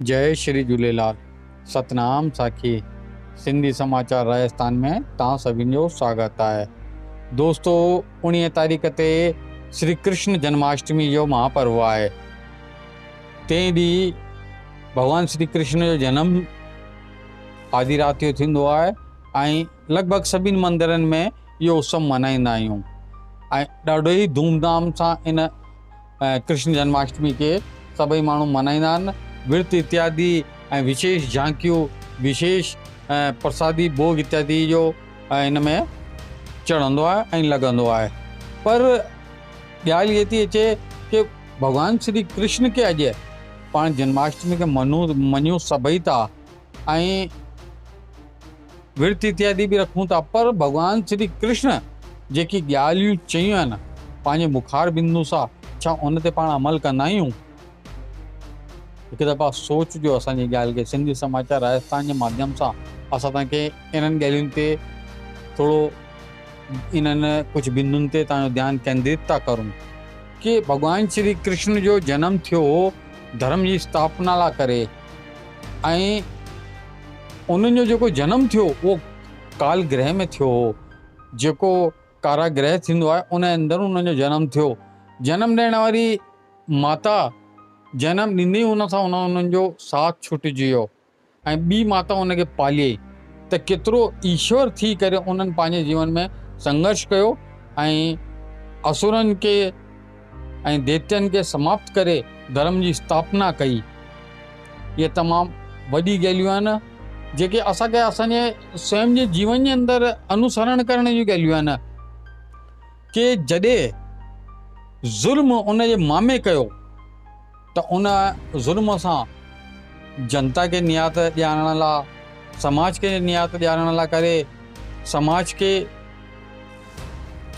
جئي شري جهوليلال ستنام ساکي سنڌي سماچار راجستان ۾ توهان سڀني جو سواگت آهي دوستو 19 تاريخ تي شري ڪرشن جنماشٽمي جو مهاپرو آهي تنهن ڏينهن ڀڳوان شري ڪرشن جو جنم آڌي رات جو ٿيندو آهي ۽ لڳ ڀڳ سڀني مندرن ۾ اهو اتسو ملهائيندا آهيون ۽ ڏاڍو ئي ڌوم ڌام سان ان ڪرشن جنماشٽمي کي سڀئي ماڻهو ملهائيندا آهن. ورت اتيادي ۽ وشيش جهانڪيون، وشيش پرسادي ڀوڳ اتيادي جو هن ۾ چڙهندو آهي ۽ لڳندو آهي. پر ڳالهه هيء ٿي اچي ڪي ڀڳوان شري ڪرشن کي اڄ پاڻ جنماشٽمي کي مڃون سڀئي ٿا ۽ ورت اتيادي به رکون ٿا پر ڀڳوان شري ڪرشن جيڪي ڳالهيون چيون آهن پنهنجي مکار بندو سان ڇا ان تي پاڻ عمل ڪندا آهيون؟ هڪ دفعا سوچ جو اسان جي ڳالهه کي سنڌي سماچار راجستان جي ماڌيم سان اسان توهان کي انهن ڳالهين تي ٿورو انهن ڪجهه بندن تي توهان جو ڌيان ڪيندرت ٿا ڪرون ڪي ڀڳوان شري ڪرشن جو جنم ٿيو هو ڌرم جي اسٿاپنا لا ڪري ۽ انهن جو جيڪو جنم ٿيو اهو ڪال گرهه ۾ ٿيو هو جيڪو ڪارا گرهه ٿيندو آهي ان اندر انهن جو جنم ٿيو جنم ڏيڻ واري ماتا جنم ڏيندي ان سان انهن جو ساٿ ڇٽجي ويو ۽ ٻي ماتا ان کي پاليائي ته ڪيترو ايشور ٿي ڪري انهن پنهنجي جيون ۾ سنگهرش ڪيو ۽ اسرن کي ۽ ديتين کي سماپت ڪري ڌرم جي اسٿاپنا ڪئي. اهي تمام وڏي ڳالهيون آهن جيڪي اسان کي اسان جي سويم جي جيون جي اندر انوسرڻ ڪرڻ جون ڳالهيون آهن ڪي جڏهن ظلم ان جي مامي ڪيو ته ان ظلم سان جنتا کي نيات ڏيارڻ لا سماج کي نيات ڏيارڻ لا ڪري سماج کي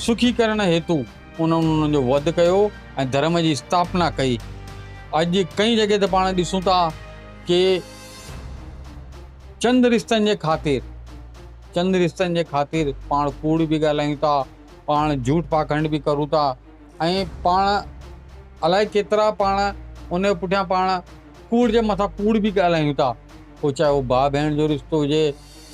سکي ڪرڻ هيتو انهن انهن جو وڌ ڪيو ۽ ڌرم جي اسٿاپنا ڪئي. اڄ ڪئين جڳهه تي پاڻ ڏسون ٿا ڪي چند رشتن جي خاطر چند رشتن جي خاطر پاڻ ڪوڙ به ڳالهايون ٿا، پاڻ جهوٺ پاکنڊ به ڪرون ٿا ۽ پاڻ الائي ڪيترا پاڻ ان جي پٺيان پاڻ ڪوڙ جي مٿان ڪوڙ به ڳالهايون ٿا پوء چاهي اهو ڀاء ڀيڻ جو رشتو هجي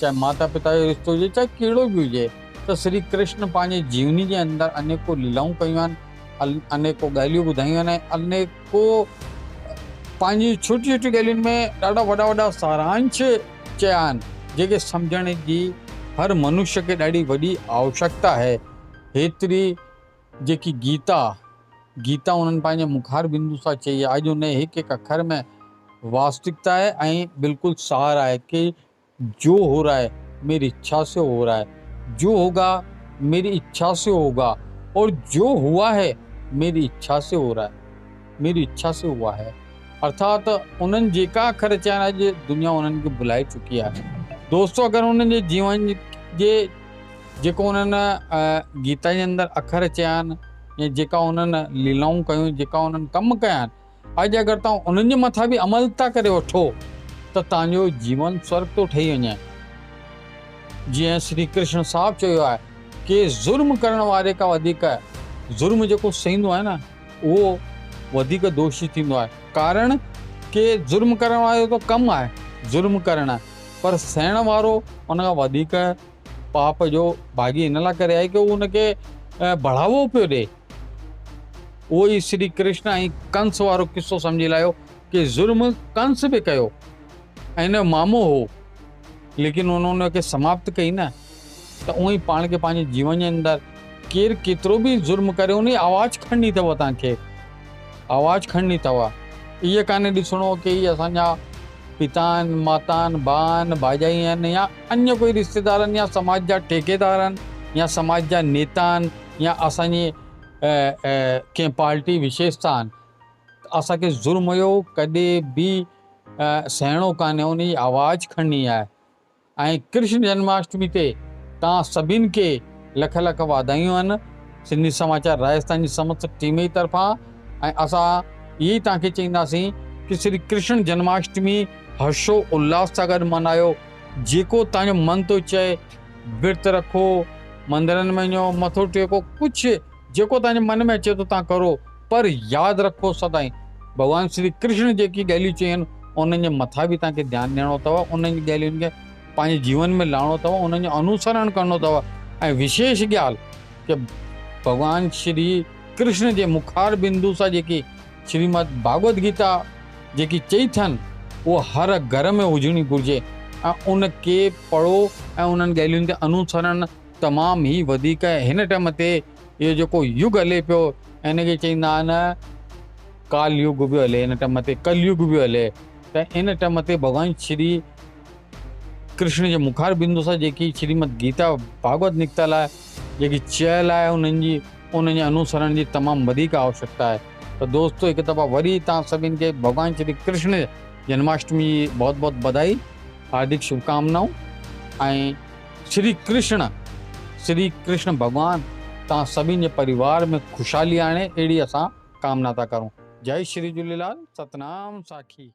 چاهي ماتا پتا جو رشتو هجي چاهي ڪهڙو به هجي ته شري ڪرشن پنهنجي جيوني جي اندر انيڪو ليلائون ڪيون آهن انيڪو ڳالهيون ٻڌايون آهن ۽ انيڪو پنهنجي ڇوٽي ڇوٽي ڳالهين ۾ ڏاڍا وڏا وڏا سارانش چيا آهن جيڪي سمجهڻ جي هر منشيه کي ڏاڍي وڏي آوشڪتا آهي هيتري جيڪي گيتا، گيتا انهن پنهنجي مکار بندو سان چئي آهي، اڄ ان جي هڪ هڪ اکر ۾ واستوڪتا آهي ۽ بلڪل سار آهي ڪي جو هو رها هي ميري اڇا سي هو رها هي، جو هوگا ميري اڇا سي هوگا اور جو هوا هي ميري اڇا سي هو رها هي، ميري اڇا سي هوا هي. ارٿات انهن جيڪا اکر چيا آهن اڄ دنيا انهن کي ڀلائي چڪي آهي. دوستو اگر انهن جي جيون جي جيڪو انهن گيتا جي اندر اکر چيا آهن يا جيڪا انهن ليلائون ڪيون جيڪا انهن ڪم ڪيا آهن اڄ اگر توهان انهن جي مٿان به عمل ٿا ڪري وٺو ته توهان جو جيون سورڳ ٿو ٺهي وڃي. جيئن شري ڪرشن صاحب چيو آهي ڪي ظلم ڪرڻ واري کان وڌيڪ ظلم جيڪو سهندو آهي نه اهو وڌيڪ دوشي ٿيندو آهي ڪارڻ ڪي ظلم ڪرڻ واري جو ته ڪم آهي ظلم ڪرڻ پر سهڻ وارو ان کان وڌيڪ پاپ جو ڀاڳي ان لاء ڪري آهي ڪي هو ان کي بڙهاوو پيو ڏي. اهو ئي شري ڪرشن ۽ ڪنس وارو قصو سمجهي لاهيو ڪي ظلم ڪنس به ڪيو ۽ ان جو مامو هو ليڪن ان ان کي سماپت ڪئي نه ته اونئن ئي پاڻ کي پنهنجي جيون جي اندر ڪير ڪيترو به ظلم ڪري ان جي آواز کڻڻي اٿو توهان کي آواز کڻڻي اٿو اهي ڪانهي ڏسڻو ڪي هي اسان جا پتا آهن، ماتا آهن، ڀاء آهن، ڀاڄائي آهن يا انيه ڪوئي رشتيدار آهن يا سماج جا ٺيڪيدار آهن يا سماج جا نيتا آهن يا اسان جي ڪنهن پارٽي وشيشتا آهن ته اسان کي ظلم جو ڪڏهن به سهڻو ڪانهي ان جي آواز کڻڻي آهي. ۽ ڪرشن جنماشٽمي تي توهان سڀن کي لک لک واڌايون آهن سنڌي سماچار راجستان جي سمست ٽيم جي طرفان ۽ اسان اهي ئي توهان کي چئينداسين ڪي شري ڪرشن جنماشٽمي هرشو الاس سان گڏ ملهايو جيڪو توهان جو من ٿو چئي ورت رکو مندرن ۾ وڃو مٿو ٽيڪو ڪجهه جيڪو توهان جي من ۾ اچي ٿو توهان ڪرو پر ياد رکو سدائين ڀڳوان شري ڪرشن جيڪي ڳالهيون چيون آهن انهن جي مٿان به توهان کي ڌيان ڏيڻو اٿو، انهن جي ڳالهين کي پنهنجي جيون ۾ لاڻو اٿو، انهن جو انوسرڻ ڪرڻو اٿو ۽ وشيش ڳالهه ڪي ڀڳوان شري ڪرشن جي مکار بندو سان جيڪي شريمد ڀاڳوت گيتا جيڪي چئي ٿن اهو هر گهر ۾ هجڻي گهرجي ۽ ان کي پڙهو ۽ انهن ڳالهين تي انوسرڻ تمام ئي وڌيڪ هن ٽيم تي اهو جيڪو يگ هلي پيو ان کي چئيندا آهن ڪال يگ به هلي هن ٽيم تي ڪل يگ به هلي ته ان ٽيم تي ڀڳوان شري ڪرشن جي مکار بندو سان جيڪي شريمد گيتا ڀاڳوت نڪتل آهي جيڪي چيل آهي انهن جي انهن جي انوسرڻ جي تمام وڌيڪ آوشڪتا آهي ته دوستو هڪ دفعا وري توهان سڀن کي ڀڳوان شري ڪرشن جنماشٽمي جي بهت بهت بدائي هاردڪ شڀڪامنائون ۽ شري ڪرشن شري ڪرشن ڀڳوان توهان سڀن جي پريوار ۾ خوشحالي آڻي اهڙي اسان ڪامنا ٿا ڪرون جئي شري جهوليلال ستنام ساکي.